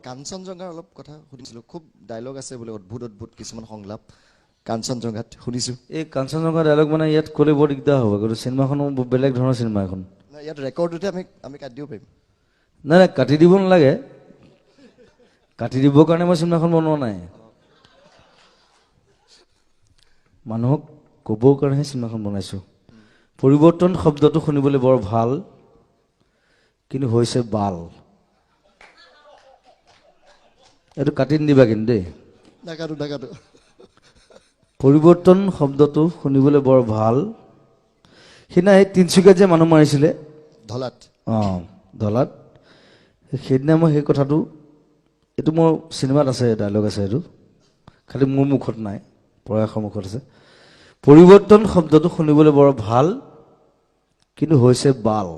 কাঞ্চনজংঘাৰ অলপ কথা সুধিছিলোঁ। খুব ডায়লগ আছে বোলে, অদ্ভুত অদ্ভুত কিছুমান সংলাপ কাঞ্চনজংঘাত শুনিছোঁ। এই কাঞ্চনজংঘা ডায়লগ মানে ইয়াত ক'লে বৰ দিগদাৰ হ'ব, কিন্তু চিনেমাখনো বেলেগ ধৰণৰ চিনেমা এখন। নাই, ইয়াত ৰেকৰ্ডতে আমি কাটি দিব পাৰিম। নাই নাই, কাটি দিব নালাগে। কাটি দিবৰ কাৰণে মই চিনেমাখন বনোৱা নাই, মানুহক ক'বৰ কাৰণেহে চিনেমাখন বনাইছোঁ। পৰিৱৰ্তন শব্দটো শুনিবলৈ বৰ ভাল, কিন্তু হৈছে বাল। এইটো কাটি নিদিবা কিন্তু দেই। নাকাটো নাকাটো। পৰিৱৰ্তন শব্দটো শুনিবলৈ বৰ ভাল। সেইদিনা সেই তিনিচুকীয়াত যে মানুহ মাৰিছিলে, ধলাত, অঁ ধলাত, সেইদিনা মই সেই কথাটো, এইটো মোৰ চিনেমাত আছে, ডায়লগ আছে, এইটো খালি মোৰ মুখত নাই, প্ৰয়াসৰ মুখত আছে। পৰিৱৰ্তন শব্দটো শুনিবলৈ বৰ ভাল, কিন্তু হৈছে বাল।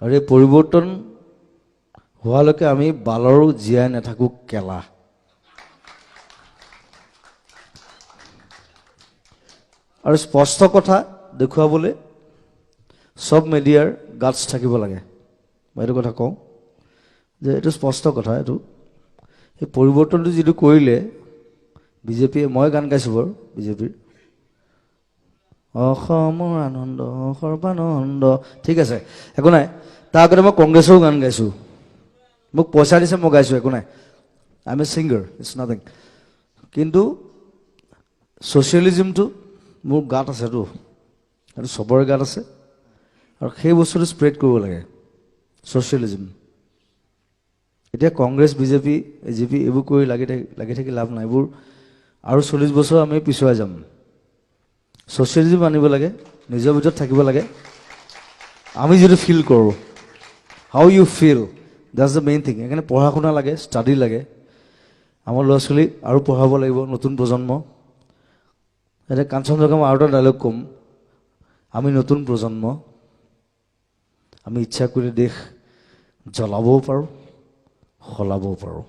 আৰু এই পৰিৱৰ্তন হোৱালৈকে আমি বালৰো জীয়াই নাথাকোঁ কেলা। আৰু স্পষ্ট কথা দেখুৱাবলৈ চব মিডিয়াৰ গাটছ থাকিব লাগে। মই এইটো কথা কওঁ যে এইটো স্পষ্ট কথা। এইটো এই পৰিৱৰ্তনটো যিটো কৰিলে বিজেপিয়ে, মই গান গাইছোঁ বাৰু বিজেপিৰ, অসমৰ আনন্দ সৰ্বানন্দ, ঠিক আছে, একো নাই। তাৰ আগতে মই কংগ্ৰেছৰো গান গাইছোঁ, মোক পইচা দিছে মই গাইছোঁ, একো নাই। I am a singer, it's nothing. কিন্তু ছ'চিয়েলিজিমটো মোৰ গাত আছেতো, সেইটো চবৰে গাত আছে, আৰু সেই বস্তুটো স্প্ৰেড কৰিব লাগে, ছ'চিয়েলিজিম। এতিয়া কংগ্ৰেছ, বিজেপি, এ জি পি এইবোৰ কৰি লাগি থাকি লাভ নাই, এইবোৰ আৰু 40 বছৰ আমি পিছুৱাই যাম। ছ'চিয়েলিজিম আনিব লাগে, নিজৰ ভিতৰত থাকিব লাগে। আমি যিটো ফিল কৰোঁ, how you feel, that's the main thing. সেইকাৰণে পঢ়া শুনা লাগে, ষ্টাডি লাগে। আমাৰ ল'ৰা ছোৱালী আৰু পঢ়াব লাগিব, নতুন প্ৰজন্ম। এতিয়া কাঞ্চনজংঘা মই আৰু এটা ডায়লগ ক'ম, আমি নতুন প্ৰজন্ম, আমি ইচ্ছা কৰিলে দেশ জ্বলাবও পাৰোঁ, সলাবও পাৰোঁ।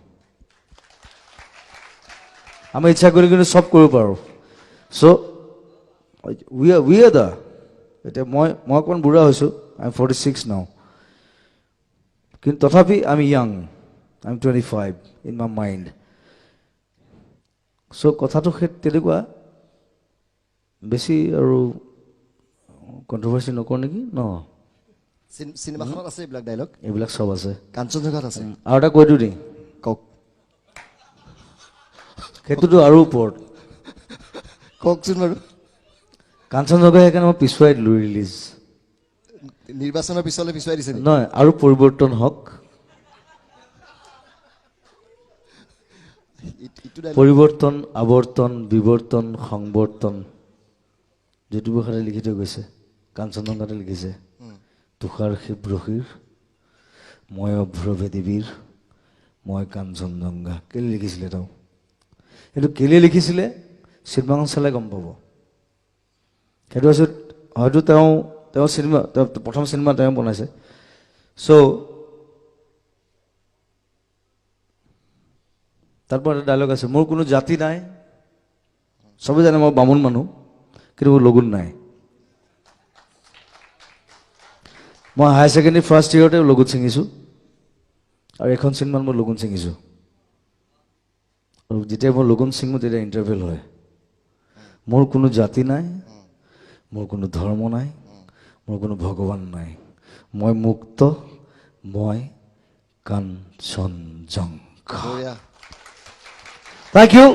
আমি ইচ্ছা কৰি কিন্তু চব কৰিব পাৰোঁ। চ' we are the, এতিয়া মই অকণমান বুঢ়া হৈছোঁ, I am 46 নাও, কিন্তু তথাপি I am young, I am 25 in my mind. So কথাটো সেই তেনেকুৱা, বেছি আৰু কণ্ট্ৰভাৰ্চি নকৰোঁ নেকি ন? চিনেমাখনত আছে এইবিলাক ডায়লগ, এইবিলাক চব আছে, কাঞ্চনজংঘাত আছে। আৰু এটা কৈ দিওঁ নি? কওক। সেইটোতো আৰু ওপৰত। কওকচোন বাৰু। কাঞ্চনজংঘা সেইকাৰণে মই পিছুৱাই দিলোঁ ৰিলিজ। নিৰ্বাচনৰ পিছলৈ পিছুৱাই দিছে নেকি? নহয়, আৰু পৰিৱৰ্তন হওক। পৰিৱৰ্তন, আৱৰ্তন, বিৱৰ্তন, সংবৰ্তন, জ্যোতিপ্ৰসাদে লিখি থৈ গৈছে, কাঞ্চনজংঘাতে লিখিছে, তুষাৰ শিৱৰশীৰ, মই অভ্ৰভেদীবীৰ, মই কাঞ্চনজংঘা। কেলৈ লিখিছিলে তেওঁ? এইটো কেলৈ লিখিছিলে চিনেমাখন চালে গম পাব। সেইটো হৈছে হয়তো তেওঁ চিনেমা, তেওঁ প্ৰথম চিনেমা তেওঁ বনাইছে। চ' তাৰ পৰা এটা ডায়লগ আছে, মোৰ কোনো জাতি নাই, চবে জানে মই বামুণ মানুহ, কিন্তু মোৰ লগুণ নাই। মই হায়াৰ ছেকেণ্ডেৰী ফাৰ্ষ্ট ইয়েৰতে লগুণ ছিঙিছোঁ, আৰু এখন চিনেমাত মই লগুণ ছিঙিছোঁ। আৰু যেতিয়া মই লগুণ ছিঙো তেতিয়া ইণ্টাৰভেল হয়। মোৰ কোনো জাতি নাই, মোৰ কোনো ধৰ্ম নাই, মোৰ কোনো ভগৱান নাই, মই মুক্ত, মই কাঞ্চনজংঘা। Thank you.